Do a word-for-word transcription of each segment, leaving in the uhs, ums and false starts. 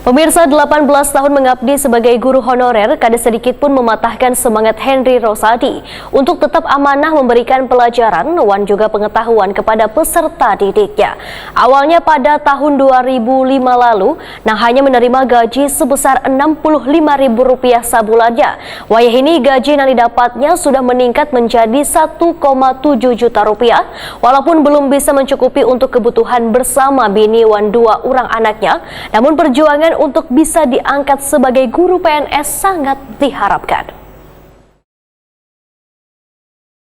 Pemirsa, delapan belas tahun mengabdi sebagai guru honorer kada sedikit pun mematahkan semangat Henry Rosadi untuk tetap amanah memberikan pelajaran wan juga pengetahuan kepada peserta didiknya. Awalnya pada tahun dua ribu lima lalu, nang hanya menerima gaji sebesar enam puluh lima ribu rupiah sabulannya. Wayah ini gaji yang didapatnya sudah meningkat menjadi satu koma tujuh juta rupiah, walaupun belum bisa mencukupi untuk kebutuhan bersama bini wan dua orang anaknya. Namun perjuangan untuk bisa diangkat sebagai guru P N S sangat diharapkan.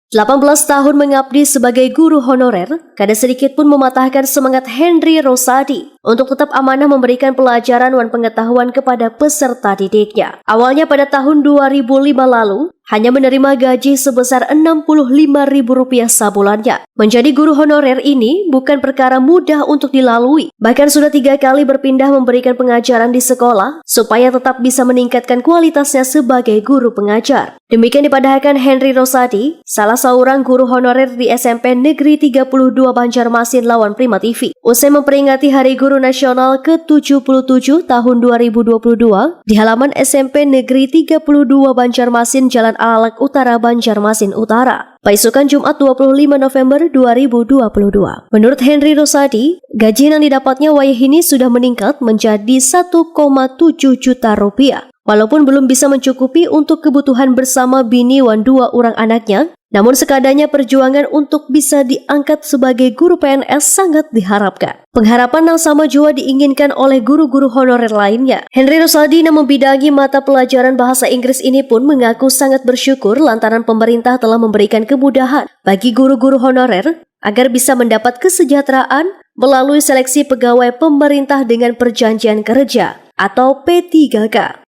Delapan belas tahun mengabdi sebagai guru honorer, kada sedikit pun mematahkan semangat Henry Rosadi untuk tetap amanah memberikan pelajaran wan pengetahuan kepada peserta didiknya. Awalnya pada tahun dua ribu lima lalu, hanya menerima gaji sebesar enam puluh lima ribu rupiah sabulannya. Menjadi guru honorer ini bukan perkara mudah untuk dilalui, bahkan sudah tiga kali berpindah memberikan pengajaran di sekolah supaya tetap bisa meningkatkan kualitasnya sebagai guru pengajar. Demikian dipadahakan Henry Rosadi, salah seorang guru honorer di S M P Negeri tiga puluh dua Banjarmasin lawan Prima T V. Usai memperingati Hari Guru Nasional ke tujuh puluh tujuh tahun dua ribu dua puluh dua di halaman S M P Negeri tiga puluh dua Banjarmasin, Jalan Alalak Utara, Banjarmasin Utara, paisukan Jumat dua puluh lima November dua ribu dua puluh dua. Menurut Henry Rosadi, gaji yang didapatnya wayah ini sudah meningkat menjadi satu koma tujuh juta rupiah. Walaupun belum bisa mencukupi untuk kebutuhan bersama bini wan dua orang anaknya, namun sekadanya perjuangan untuk bisa diangkat sebagai guru P N S sangat diharapkan. Pengharapan yang sama juga diinginkan oleh guru-guru honorer lainnya. Henry Rosadi yang membidangi mata pelajaran bahasa Inggris ini pun mengaku sangat bersyukur lantaran pemerintah telah memberikan kemudahan bagi guru-guru honorer agar bisa mendapat kesejahteraan melalui seleksi pegawai pemerintah dengan perjanjian kerja atau P tiga K.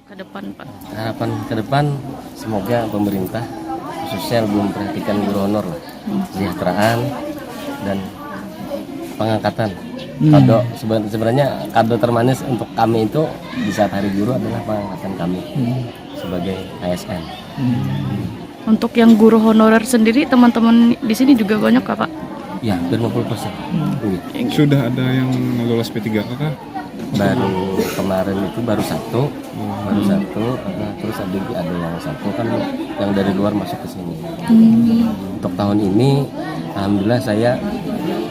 Ke depan, Pak. Harapan ke depan, semoga pemerintah khususnya lebih memperhatikan guru honor lah, kesejahteraan dan pengangkatan. Kado seben- sebenarnya kado termanis untuk kami itu di saat hari guru adalah pengangkatan kami sebagai A S N. Untuk yang guru honorer sendiri, teman-teman di sini juga banyak kah, Pak? Ya, hampir lima puluh persen. Iya. Sudah ada yang lulus P tiga K kah? Baru kemarin itu baru satu, baru satu, eh, terus ada ada yang satu kan yang dari luar masuk ke sini. Untuk tahun ini, alhamdulillah saya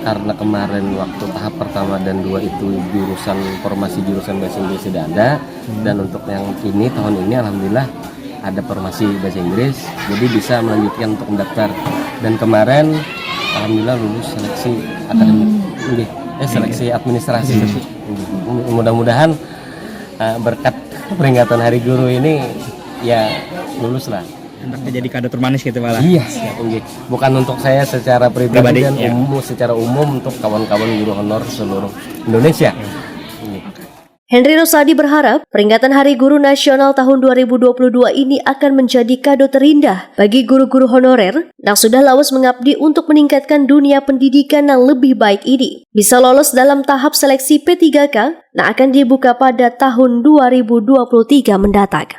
karena kemarin waktu tahap pertama dan dua itu jurusan formasi jurusan bahasa Inggris tidak ada, dan untuk yang ini tahun ini alhamdulillah ada formasi bahasa Inggris, jadi bisa melanjutkan untuk mendaftar. Dan kemarin alhamdulillah lulus seleksi akademik, Nggih. Eh seleksi administrasi. Nggih. Mudah-mudahan eh, berkat peringatan Hari Guru ini ya lulus lah. Anaknya jadi kado termanis gitu malah. Iya, nggih. Bukan untuk saya secara pribadi Pribadi, dan ya. Umum, secara umum untuk kawan-kawan guru honor seluruh Indonesia. Nggih. Henry Rosadi berharap peringatan Hari Guru Nasional tahun dua ribu dua puluh dua ini akan menjadi kado terindah bagi guru-guru honorer yang sudah lawas mengabdi untuk meningkatkan dunia pendidikan yang lebih baik ini. Bisa lolos dalam tahap seleksi P tiga K yang akan dibuka pada tahun dua ribu dua puluh tiga mendatang.